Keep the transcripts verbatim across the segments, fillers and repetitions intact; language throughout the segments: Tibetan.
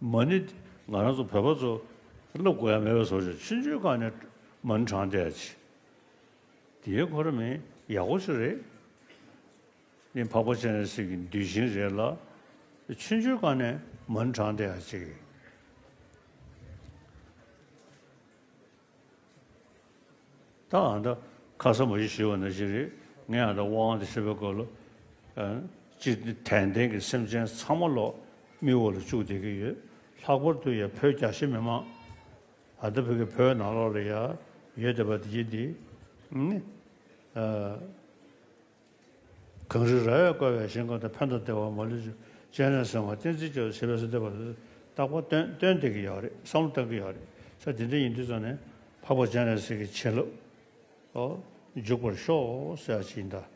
མ་ཎི་ང་རང་ཚོ་བོད་པ་ཚོ་བསླབ་དགོས་ཡ་མེད་པའི་བཟོ་ཅིག་ཆུང་ཆུང་སྒང་ནས་མ་ཎི་བགྲང་བསྡད་ཡ་ཅིག་དེའི་ཁོ་ར་མིན་ཡག་པོ་ཞིག་རེད། ནི་འཕགས་པ་སྤྱན་རས་གཟིགས་ཀྱི་གདུལ་ཞིང་རེད་ལ། ཆུང་ཆུང་སྒང་ནས་མ་ཎི་བགྲང་བསྡད་ཡ་ཅིག་ད་ཨ་ད་ཁ་ས་མ་གཞི་ཞུས་པ་ནང་བཞིན་རེད། ངས་ཨ་ད་དབང་དུ་བྱས་པའི་སྐོར་ལ། ཨ་ཅི་དད་ལྡན་གྱི་སེམས་ཅན་ཚང་མ་ལོག་མིག་འོག་ལ་བཅུག་བསྡད་ཀྱི་ཡོད། ལྷག་པར་དུ་ཡ་བོད་རྒྱ་ཆེ་མི་མང་། ཨ་ད་བོད་ཀྱི་བོད་ནང་ལོགས་ལ་ཡ་ཡོད་བསྡད་པ་དེ་གྱིས་འདི། ནི། ཨ། གངས་རི་ར་བས་བསྐོར་བའི་ཞིང་ཁམས་དུ། ཕན་དང་བདེ་བ་མ་ལུས་སྤྱོད། སྤྱན་རས་གཟིགས་དབང་བསྟན་འཛིན་སྐྱོབ། ཞེས་པའི་སོ་བདེ་བ་རྟག་པར་སྟོན་སྟོན་བསྡད་ཀྱི་ཡོད་རེད། བསམ་བློ་གཏོང་གི་ཡོད་རེད། ས་དེ་འདྲ་ཡིན་དུས་ཙང་ནས་འཕགས་པ་སྤྱན་རས་གཟིགས་ཀྱི་བྱིན་རླབས་ཨོ་འཇུག་པར་ཤོག་ཟེར་ཡ་ཅིག་ཡིན་ད།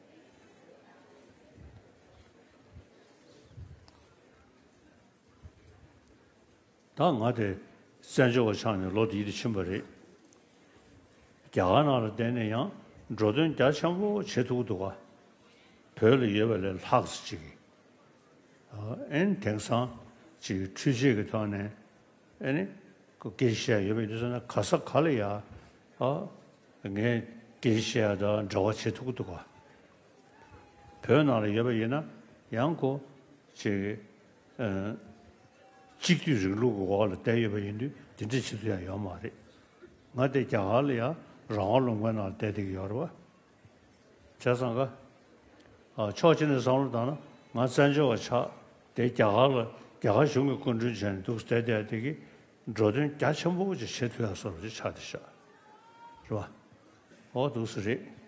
ད་ང་དེ་བཙན་བྱོལ་བ་ཆགས་ནས་ལོ་འདི་དུ་ཕྱིན་པ་རེད། རྒྱ་གར་ནང་ལ་བསྡད་ནས་ཡང་འགྲོ་དོན་རྒྱ་ཆེན་པོ་བྱེད་ཐུབ་ཀྱི་འདུག་ག་བོད་ལ་ཡོད་པ་ལས་ལྷག་ཙམ་ཅིག་ཨ་ཨེ་ནི་དེང་སང་ཅིག་འཕྲུལ་ཆས་ཀྱི་ཐོག་ནས་ཨེ་ནི་སྐད་ཆ་བཤད་ཡོད་པ་ཡིན་དུས་ཙང་ན་ག་ས་ག་ལ་ཡ་ཨ་ངས་སྐད་ཆ་བཤད་ཡ་དང་འབྲེལ་བ་བྱེད་ཐུབ་ཀྱི་འདུག་ག་བོད་ནང་ལ་ཡོད་པ་ཡིན་ན་ཡང་ཁོ་ཅིག་ཨ་གཅིག་སྡུད་རིང་ལུགས་ཀྱི་འོག་ལ་བསྡད་ཡོད་པ་ཡིན་དུས་དེ་འདྲ་བྱེད་ཐུབ་ཡ་ཡོད་མ་རེད། ང་དེ་རྒྱ་གར་ལ་ཡ་རང་དབང་ལུང་པའི་ནང་ལ་བསྡད་བསྡད་ཀྱི་ཡོད་རེད་བ། བྱས་ཙང་ཀ་ཨ་ཕྱོགས་གཅིག་ནས་བསམ་བློ་བཏང་ན་ང་བཙན་བྱོལ་བ་ཆགས་དེ་རྒྱ་གར་ལ་རྒྱ་གར་གཞུང་གི་སྐུ་མགྲོན་བྱས་ནས་འདུག་བསྡད་བསྡད་དེ་གི་འགྲོ་དོན་རྒྱ་ཆེན་པོ་ཅིག་བྱེད་ཐུབ་ཡ་བཟོ་འདྲ་ཅིག་ཆགས་བསྡད་ཤག་རེད་བ། འོ་འདུག་སེ་རེད།